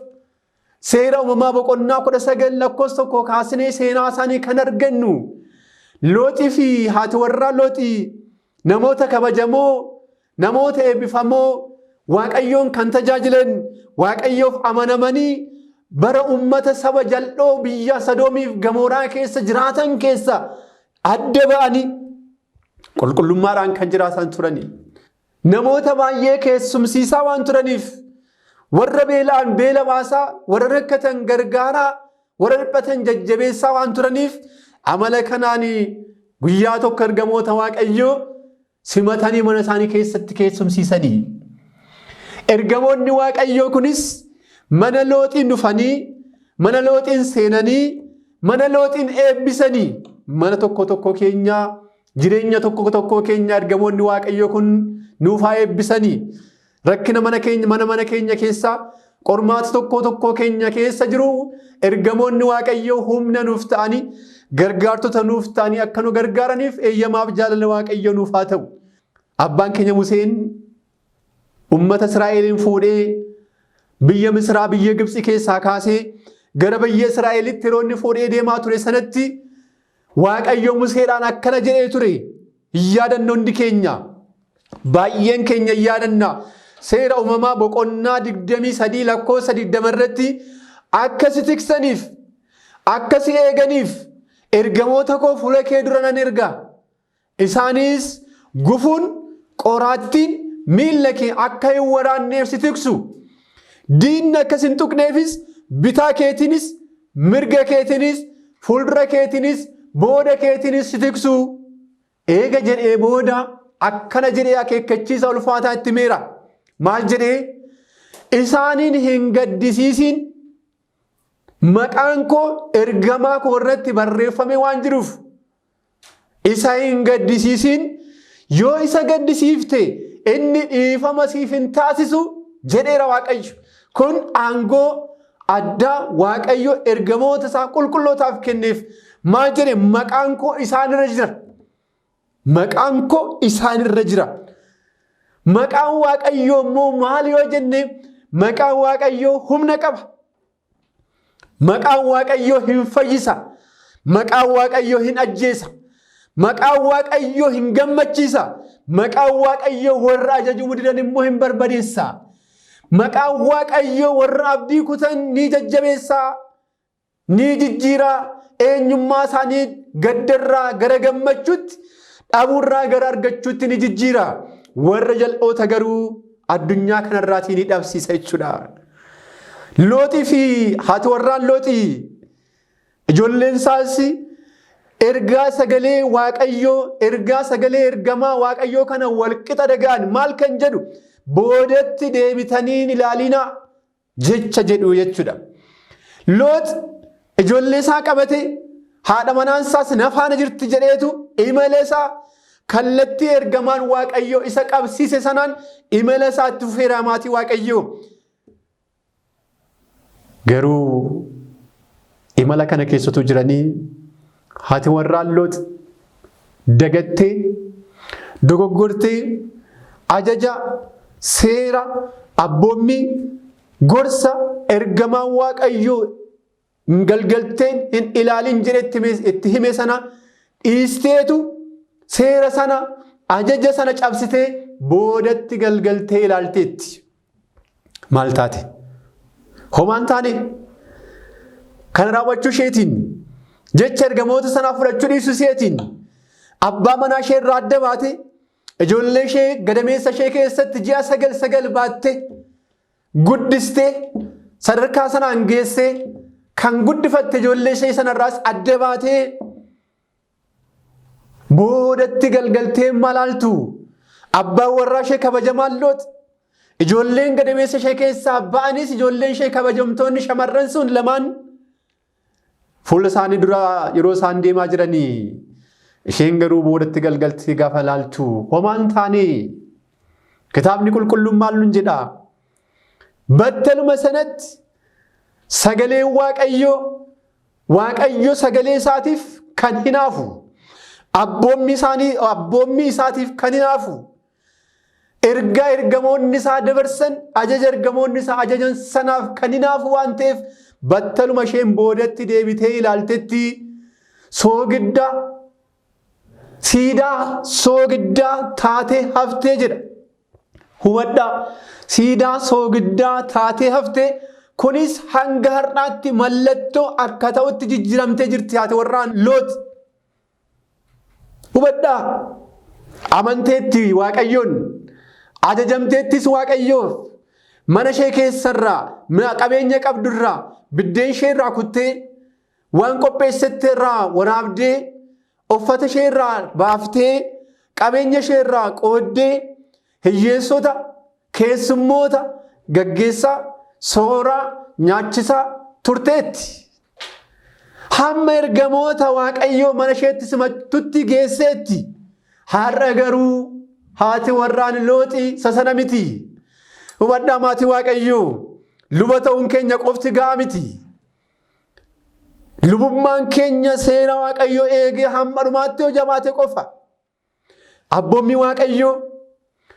Seera uumamaa boqonnaa 19 lakkoofsa 1 kaasnee seenaa isaanii kan argannu. Looxii fi haati warraa Looxii namoota kabajamoo, namoota eebbifamoo, Waaqayyoon kan tajaajilan, Waaqayyoof amanamanii bara uummata saba jal'oo biyya Sadoomiif Gamooraa keessa jiraatan keessa adda ba'anii qulqullummaadhaan kan jiraatan turani. Namoota baay'ee keessumsiisaa waan turaniif warra beela'an beela baasaa, warra rakkatan gargaaraa, warra dhiphatan jajjabeessaa waan turaniif amala kanaan guyyaa tokko ergamoota Waaqayyoo simatanii mana isaanii keessatti keessumsiisanii. Ergamoonni Waaqayyoo kunis mana Looxiin dhufanii, mana Looxiin seenanii, mana Looxiin eebbisanii mana tokko tokko keenyaa Jireenya tokko tokkoo keenya ergamoonni Waaqayyoo kun nuuf haa eebbisanii. Rakkina mana keenya mana mana keenya keessaa qormaata tokkoo tokkoo keenya keessa jiru ergamoonni Waaqayyoo humna nuuf ta'anii gargaartota nuuf ta'anii akka nu gargaaraniif eeyyamaaf jaalala Waaqayyoo nuuf haa ta'u. Abbaan keenya Museen ummata Israa'eliin fuudhee biyya Misraa biyya Gibxi keessaa kaasee gara biyya Israa'elitti yeroo inni fuudhee deemaa ture sanatti Waaqayyo Museedhaan akkana jedhee ture. Hin yaadanna hundi keenya. Baay'een keenya hin yaadanna. Seera uumamaa boqonnaa 23 lakkoofsa 20 irratti akka si tiksaniif akka si eeganiif ergamoota koo fuula kee dura nan erga. Isaanis gufuun qoraattiin miilla kee akka hin waraanneef si tiksu. Diinni akka si hin tuqneefis bitaa keetiinis mirga keetiinis fuuldura keetiinis booda keetiinis si tiksu. Eega jedhee booda akkana jedhee akeekkachiisa ulfaataa itti himeera. Maal jedhee? Isaaniin hin gaddisiisiin maqaan koo ergamaa koo irratti barreeffamee waan jiruuf isa hin gaddisiisiin yoo isa gaddisiifte inni dhiifama siif hin taasisu jedheera Waaqayyo. Kun aangoo addaa Waaqayyo ergamoota isaa qulqullootaaf kenneef maal jedhe maqaan koo isaan irra jira. Maqaan koo isaan irra jira. Maqaan Waaqayyoo immoo maal yoo jenne maqaan Waaqayyoo humna qaba. Maqaan Waaqayyoo hin fayyisa. Maqaan Waaqayyoo hin ajjeesa. Maqaan Waaqayyoo hin gammachiisa. Maqaan Waaqayyoo warra ajajuu didan immoo hin barbadeessa. Maqaan Waaqayyoo warra abdii kutan ni jajjabeessa. Ni jijjiira. Eenyummaa isaanii gaddarraa gara gammachuutti, dhabuurraa gara argachuutti ni jijjiira. Warra jal'oota garuu addunyaa kanarraatii ni dhabsiisa jechuudha. Looxii fi haati warraan Looxii ijoolleen isaas ergaa sagalee Waaqayyoo, ergaa sagalee ergamaa Waaqayyoo kana walqixa dhaga'an maal kan jedhu boodatti deebitanii hin ilaalinaa jecha jedhu jechuudha. Loox ijoollee isaa qabate haadha manaan isaas na faana jirti jedheetu imala isaa kallattii ergamaan Waaqayyoo isa qabsiise sanaan imala isaa itti fufeera maatii Waaqayyoo. Garuu imala kana keessatu jiranii haati warraan Loox dagattee dogoggortee ajaja seera abboommii gorsa ergamaan Waaqayyoo galgalteen hin ilaalin jedhe itti hime sana dhiisteetu seera sana ajaja sana cabsitee boodatti galgaltee ilaalteetti. Maal taate? Homaan taane kana raawwachuu isheetiin jecha ergamoota sanaa fudhachuu dhiisuu isheetiin abbaa manaa ishee irraa adda baate ijoollee ishee gadameessa ishee keessatti ji'a sagal sagal baatte guddistee sadarkaa sanaan geessee kan guddifatte ijoollee ishee sanarraas adda baatee Boodatti galgaltee malaaltu abbaan warraa ishee kabajamaan Loox ijoolleen gadameessa ishee keessaa ba'anis ijoolleen ishee kabajamtoonni shamarran sun lamaan fuula isaanii dura yeroo isaan deemaa jiranii isheen garuu boodatti galgaltee gaafa laaltu homaan taane kitaabni qulqulluun maal nun jedha battaluma sanatti sagaleen Waaqayyoo Waaqayyo sagalee isaatiif kan hinaafu, abboommii isaanii abboommii isaatiif kan hinaafu, ergaa ergamoonni isaa dabarsan, ajaja ergamoonni isaa ajajan sanaaf kan hinaafu waan ta'eef battaluma isheen boodatti deebitee ilaaltetti soogidda siidaa soogiddaa taatee haftee jedha. Hubadhaa, siidaa soogiddaa taatee haftee kunis hanga har'aatti mallattoo akka ta'utti jijjiiramtee jirti haati warraan Loox. Hubadhaa, amanteetti Waaqayyoon, ajajamteettis Waaqayyoof mana ishee keessarraa, qabeenya qabdurraa, biddeen ishee irraa kuttee waan qopheessette irraa waraabdee uffata ishee irraa baaftee qabeenya ishee irraa qooddee hiyyeessota keessummoota gaggeessaa sooraa nyaachisaa turteetti. Hamma ergamoota Waaqayyoo mana isheetti simattutti geesseetti. Har'a garuu haati warraan Looxii sasana miti. Hubadhaa maatii Waaqayyoo luba ta'uun keenya qofti ga'a miti. Lubummaan keenya seera Waaqayyoo eegee hamma dhumaatti yoo jabaate qofa. Abboommii Waaqayyoo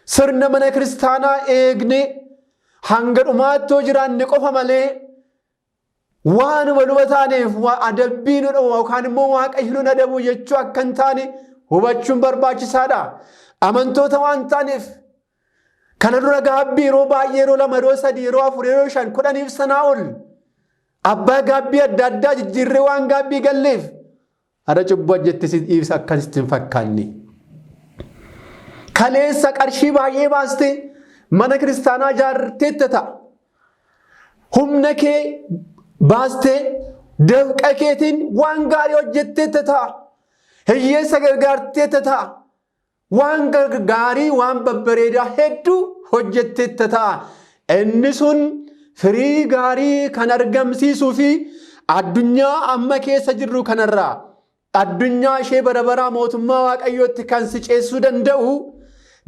sirna mana kiristaanaa eegnee hanga dhumaatti yoo jiraanne qofa malee waanuma luba taaneef adabbii nu dhowwa yookaan immoo Waaqayyo nu adabu jechuu akka hin taane hubachuun barbaachisaadha. Amantoota waan taaneef Kana dura gaabbii yeroo baay'ee yeroo lama yeroo sadii yeroo afur yeroo shan kudhaniif sanaa ol abbaa gaabbii adda addaa jijjiirree waan gaabbii galleef har'a cubbuu hojjette si dhiibsa akkasitti hin fakkaanne. Kaleessa qarshii baay'ee baastee mana kiristaanaa ijaarteetta ta'a. Humna kee baastee dafqa keetiin waan gaarii hojjetteetta ta'a. Hiyyeessa gargaarteetta ta'a. Waan gaarii, waan babbareedaa hedduu hojjetteetta ta'a. Inni sun firii gaarii kan argamsiisuu fi addunyaa amma keessa jirru kanarraa addunyaa ishee bara baraa mootummaa Waaqayyootti kan si ceessuu danda'u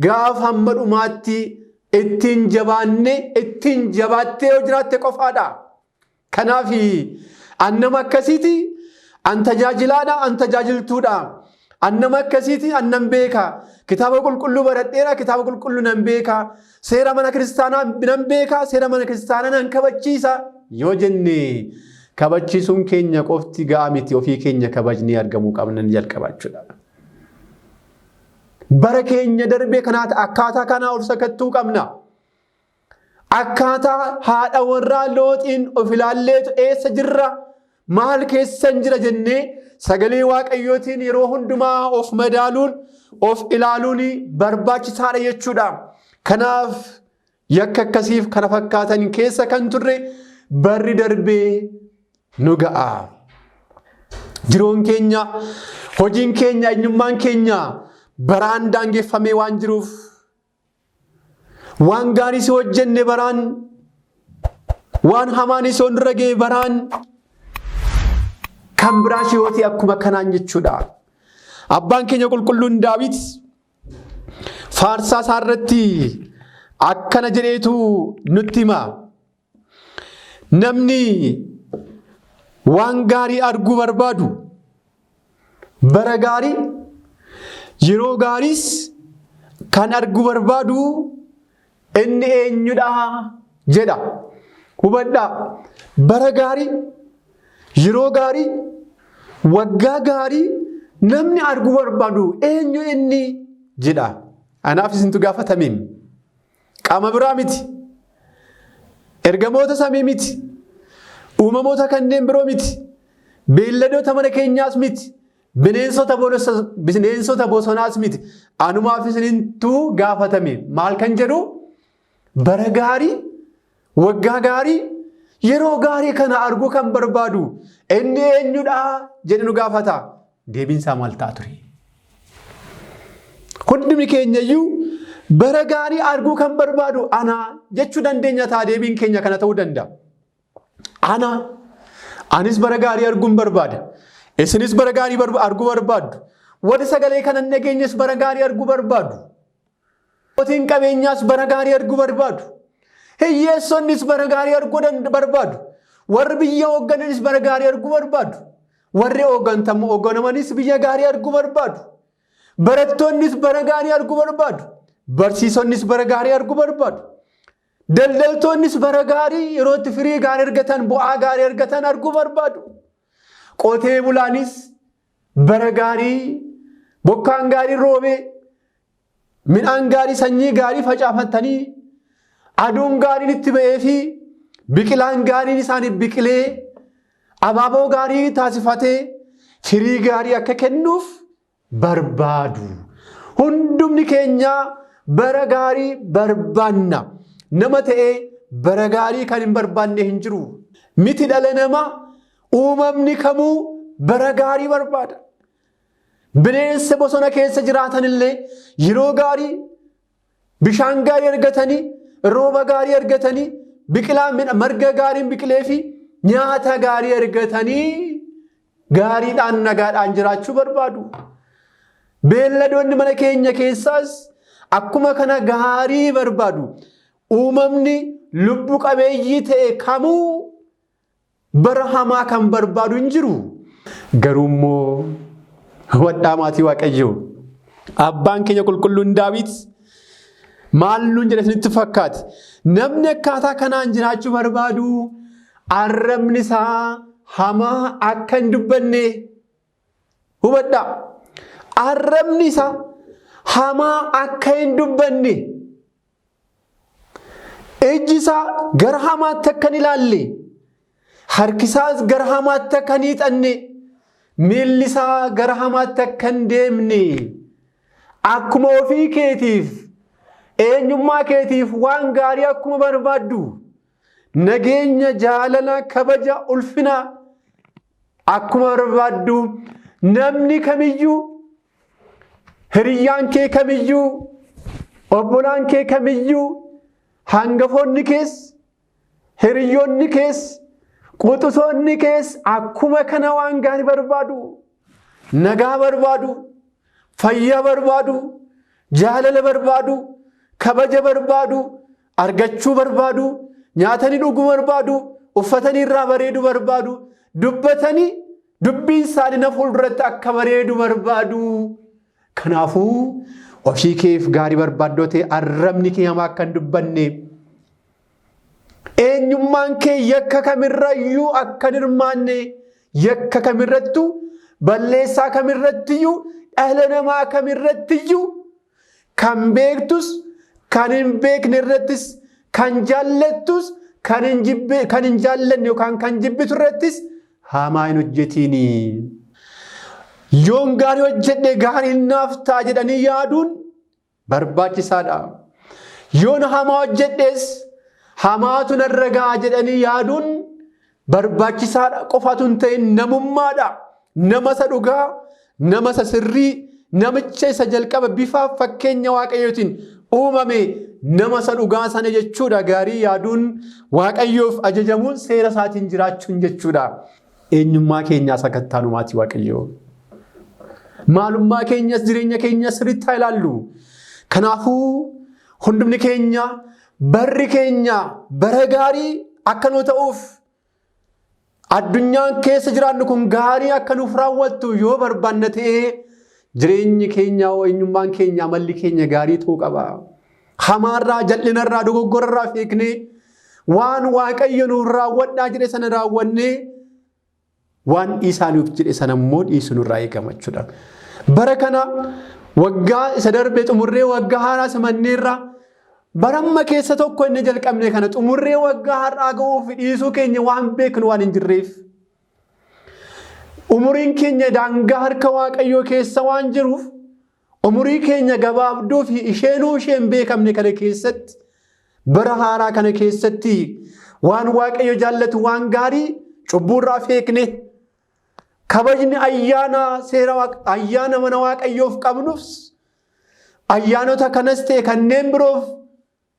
gaafa hamma dhumaatti ittiin jabaanne, ittiin jabaattee yoo jiraatte qofaadha. Kanaaf an nama akkasiiti, an tajaajilaadha, an tajaajiltuudha. An nama akkasiiti, an nan beeka. Kitaaba qulqulluu baradheera, kitaaba qulqulluu nan beeka. Seera mana kiristaanaa nan beeka, seera mana kiristaanaa nan kabachiisa. Yoo jenne kabachiisuun keenya qofti ga'a miti, ofii keenya kabajnee argamuu qabna ni jalqaba jechuudha. Bara keenya darbee kanaatti akkaataa kanaa of sakattuu qabna. Akkaataa haadha warraa Looxiin of ilaalleetu eessa jirra? Maal keessan jira jennee sagalee Waaqayyootiin yeroo hundumaa of madaaluun, of ilaaluun barbaachisaadha jechuudha. Kanaaf yakka akkasiif kana fakkaatan keessa kan turre barri darbee nu ga'a. Jiruun keenya, hojiin keenya, eenyummaan keenya baraan daangeffamee waan jiruuf, waan gaarii si hojjenne baraan, waan hamaan si nurra ga'e baraan, kan biraas yoo ta'e akkuma kanaan jechuudha. Abbaan keenya qulqulluun Daawit faarsaa isaa irratti akkana jedheetu nutti hima. Namni waan gaarii arguu barbaadu, bara gaarii, yeroo gaariis kan arguu barbaadu inni eenyudha jedha. Hubadhaa, bara gaarii, yeroo gaarii, waggaa gaarii namni arguu barbaadu eenyu inni jedha. Anaaf isintu gaafatameen. Qaama biraa miti. Ergamoota samii miti. Uumamoota kanneen biroo miti. Beelladoota mana keenyaas miti. Bineensota bosonaas miti. Anumaaf isintu gaafatame. Maal kan jedhu? Bara gaarii, waggaa gaarii, yeroo gaarii kana arguu kan barbaadu inni eenyudha jedhe nu gaafata. Deebiin isaa maal ta'a ture? Hundumi keenya iyyuu bara gaarii arguu kan barbaadu ana jechuu dandeenya ta'a, deebiin keenya kana ta'uu danda'a. Ana, anis bara gaarii arguun barbaada. Isinis bara gaarii arguu barbaaddu. Warri sagalee kana hin dhageenyes bara gaarii arguu barbaadu. Abbootiin qabeenyaas bara gaarii arguu barbaadu. Hiyyeessonnis bara gaarii arguu barbaadu. Warri biyya hooggananis bara gaarii arguu barbaadu. Warri hoogganamanis biyya gaarii arguu barbaadu. Barattoonnis bara gaarii arguu barbaadu. Barsiisonnis bara gaarii arguu barbaadu. Daldaltoonnis bara gaarii, yeroo itti firii gaarii argatan, bu'aa gaarii argatan arguu barbaadu. Qotee bulaanis bara gaarii, bokkaan gaarii roobee, midhaan gaarii, sanyii gaarii facaafatanii, aduun gaariin itti ba'ee fi biqilaan gaariin isaaniif biqilee, abaaboo gaarii taasifatee, firii gaarii akka kennuuf barbaadu. Hundumni keenya bara gaarii barbaanna. Nama ta'ee bara gaarii kan hin barbaanne hin jiru. Miti dhala namaa, uumamni kamuu bara gaarii barbaada. Bineensa bosona keessa jiraatan illee yeroo gaarii, bishaan gaarii argatanii, rooba gaarii argatanii, biqilaa marga gaariin biqilee fi nyaata gaarii argatanii gaariidhaan nagaadhaan jiraachuu barbaadu. Beelladoonni mana keenya keessaas akkuma kana gaarii barbaadu. Uumamni lubbu qabeeyyii ta'e kamuu bara hamaa kan barbaadu hin jiru. Garuu immoo hubadhaa, maatii Waaqayyoo. Abbaan keenya qulqulluun Daawit maal nuun jedhe isinitti fakkaate? Namni akkaataa kanaan jiraachuu barbaadu arrabni isaa hamaa akka hin dubbanne hubadhaa. Arrabni isaa hamaa akka hin dubbanne, ijji isaa gara hamaatti akka hin ilaalle, harki isaas gara hamaatti akka hin hiixanne, miilli isaa gara hamaatti akka hin deemne. Akkuma ofii keetiif, eenyummaa keetiif waan gaarii akkuma barbaaddu, nageenya, jaalala, kabaja, ulfina akkuma barbaaddu, namni kamiyyuu Hiriyyaan kee kamiyyuu, obbolaan kee kamiyyuu, hangafoonni kees, hiriyyoonni kees, quxusoonni kees akkuma kana waan gaarii barbaadu, nagaa barbaadu, fayyaa barbaadu, jaalala barbaadu, kabaja barbaadu, argachuu barbaadu, nyaatanii dhuguu barbaadu, uffatanii irraa bareedu barbaadu, dubbatanii dubbiin isaanii na fuulduratti akka bareedu barbaadu. Kanaafuu ofii keef gaarii barbaaddoo ta'e arrabni kee hamaa akka hin dubbanne, eenyummaan kee yakka kamirrayyuu akka hin hirmaanne, yakka kamirrattuu, balleessaa kamirrattiyyuu, dhala namaa kamirrattiyyuu, kan beektus kan hin beekne irrattis, kan jaallattus kan hin jibbe kan hin jaallanne yookaan kan jibbitu irrattis hamaa hin hojjetiini. Yoon gaarii hojjedhe gaariin naaf ta'a jedhanii yaaduun barbaachisaadha. Yoon hamaa hojjedhes hamaatu narra ga'a jedhanii yaaduun barbaachisaadha qofaatu hin ta'in namummaadha. Nama isa dhugaa, nama isa sirrii, namicha isa jalqaba bifaaf fakkeenya Waaqayyootiin uumame nama isa dhugaa sana jechuudha. Gaarii yaaduun, Waaqayyoof ajajamuun, seera isaatiin jiraachuun jechuudha. Eenyummaa keenyaa sakattaanumaati Waaqayyoo. Maalummaa keenyas jireenya keenyas sirriitti haa ilaallu. Kanaafuu hundumni keenya barri keenya bara gaarii akka nu ta'uuf, addunyaan keessa jiraannu kun gaarii akka nuuf raawwattu yoo barbaanna ta'ee, jireenyi keenya, eenyummaan keenya, amalli keenya gaarii ta'uu qaba. Hamaarraa, jal'inarraa, dogoggorarraa feeknee waan Waaqayyo nuuf raawwadhaa jedhe sana raawwannee waan dhiisaa nuuf jedhe sana immoo dhiisu nurraa eegama jechuudha. Bara kana waggaa isa darbe xumurree waggaa haaraa simanneerra, bara amma keessa tokko inni jalqabne kana xumurree waggaa har'aa ga'uuf dhiisuu keenya waan beeknu waan hin jirreef, umuriin keenya daangaa harka Waaqayyoo keessa waan jiruuf, umurii keenya gabaabduu fi isheenuu ishee hin beekamne kana keessatti, bara haaraa kana keessatti waan Waaqayyo jaallatu, waan gaarii, cubbuurraa feekne, kabajni ayyaana seera ayyaana mana Waaqayyoof qabnus, ayyaanota kanas ta'e kanneen biroof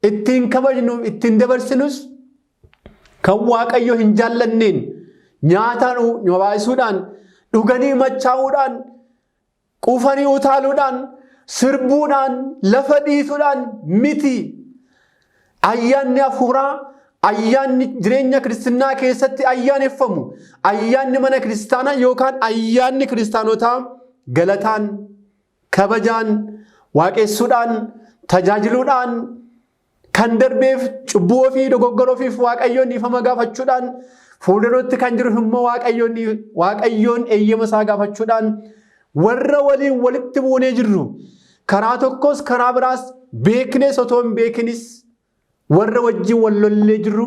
ittiin kabajnu, ittiin dabarsinus, kan Waaqayyo hin jaallanneen nyaataan baay'isuudhaan, dhuganii machaa'uudhaan, quufanii utaaluudhaan, sirbuudhaan, lafa dhiisuudhaan miti. Ayyaanni hafuuraa, ayyaanni jireenya kiristinnaa keessatti ayyaaneffamu, ayyaanni mana kiristaanaa yookaan ayyaanni kiristaanotaa galataan, kabajaan, waaqessuudhaan, tajaajiluudhaan, kan darbeef cubbuu ofii, dogoggora ofiif Waaqayyoon dhiifama gaafachuudhaan, fuulduratti kan jiru immoo Waaqayyoon eeyyama isaa gaafachuudhaan, warra waliin walitti buunee jirru karaa tokkos karaa biraas beeknes otoo hin beekinis warra wajjin wal lollee jirru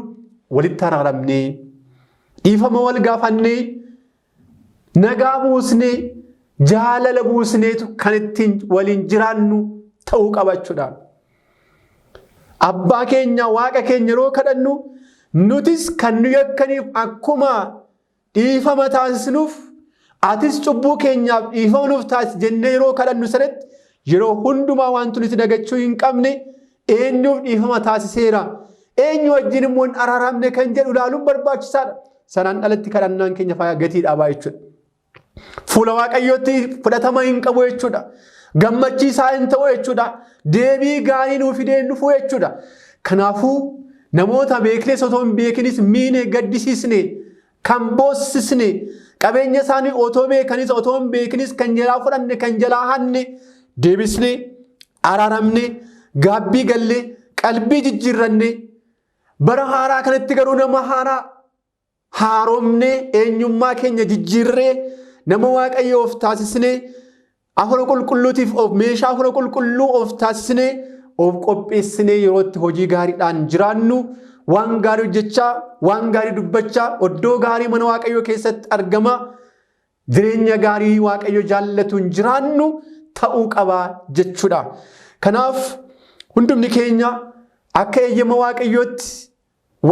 walitti araaramnee, dhiifama wal gaafannee, nagaa buusnee, jaalala buusneetu kan ittiin waliin jiraannu ta'uu qaba jechuudha. Abbaa keenya, Waaqa keenya yeroo kadhannu, nutis kan nu yakkaniif akkuma dhiifama taasisnuuf atis cubbuu keenyaaf dhiifama nuuf taasisi jennee yeroo kadhannu sanatti, yeroo hundumaa wanti nuti dagachuu hin qabne eenyuuf dhiifama taasiseera, eenyu wajjin immoo hin araaramne kan jedhu ilaaluun barbaachisaadha. Sanaan alatti kadhannaan keenya faayaa gatii dhabaa jechuudha. Fuula Waaqayyootti fudhatama hin qabu jechuudha. Gammachiisaa hin ta'u jechuudha. Deebii gaarii nuu fidee hin dhufu jechuudha. Kanaafuu namoota beeknes otoo hin beekinis miine, gaddisiisne, kan boossisne, qabeenya isaanii otoo beekanis otoo hin beekinis kan jalaa fudhanne, kan jalaa hanne, deebisne, araaramne, gaabbii galle, qalbii jijjiirranne, bara haaraa kanatti garuu nama haaraa haaromnee, eenyummaa keenya jijjiirree, nama Waaqayyoo of taasisnee, Hafuura Qulqulluutiif of meeshaa Hafuura Qulqulluu of taasisnee, of qopheessinee yeroo itti hojii gaariidhaan jiraannu, waan gaarii hojjechaa, waan gaarii dubbachaa, iddoo gaarii mana Waaqayyoo keessatti argama, jireenya gaarii Waaqayyo jaallatuun jiraannu ta'uu qaba jechuudha. Kanaaf hundumni keenya akka eeyyama Waaqayyootti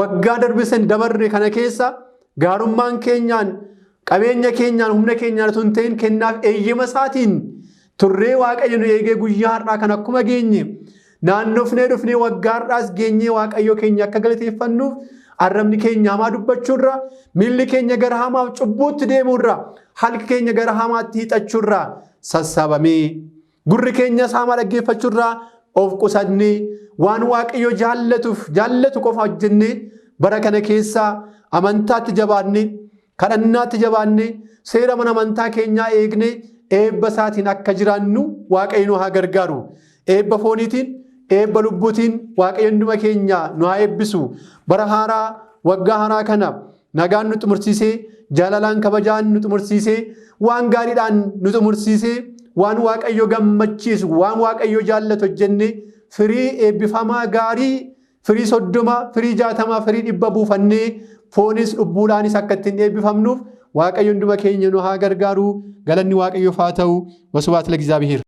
waggaa darbe san dabarre kana keessa gaarummaan keenyaan, qabeenya keenyaan, humna keenyaan osoo hin ta'in kennaaf eeyyama isaatiin Turree Waaqayyo nu eegee guyyaa har'aa kan akkuma geenye naannofnee dhufnee waggaa har'aas geenyee Waaqayyo keenya akka galateeffannuuf arrabni keenya hamaa dubbachuurra, miilli keenya gara hamaaf cubbuutti deemuurra, halki keenya gara hamaatti hiixachuurra sassaabamee gurri keenyas hamaa dhaggeeffachuurraa of qusannee waan Waaqayyo jaallatuuf jaallatu qofa hojjennee bara kana keessa amantaatti jabaannee kadhannaatti jabaannee seera mana amantaa keenyaa eegnee eebba isaatiin akka jiraannu Waaqayyo nu haa gargaaru. Eebba fooniitiin, eebba lubbuutiin Waaqayyo hunduma keenya nu haa eebbisu. Bara haaraa, waggaa haaraa kana nagaan nu xumursiisee, jaalalaan kabajaan nu xumursiisee, waan gaariidhaan nu xumursiisee, waan Waaqayyo gammachiisu, waan Waaqayyo jaallatu hojjennee firii eebbifamaa gaarii firii 30, firii 60, firii 100 buufannee foonis lubbuudhaanis akka ittiin eebbifamnuuf Waaqayyo hunduma keenya nu haa gargaaru. Galanni Waaqayyoof haa ta'u. Wasubhaat lagizaabihiir.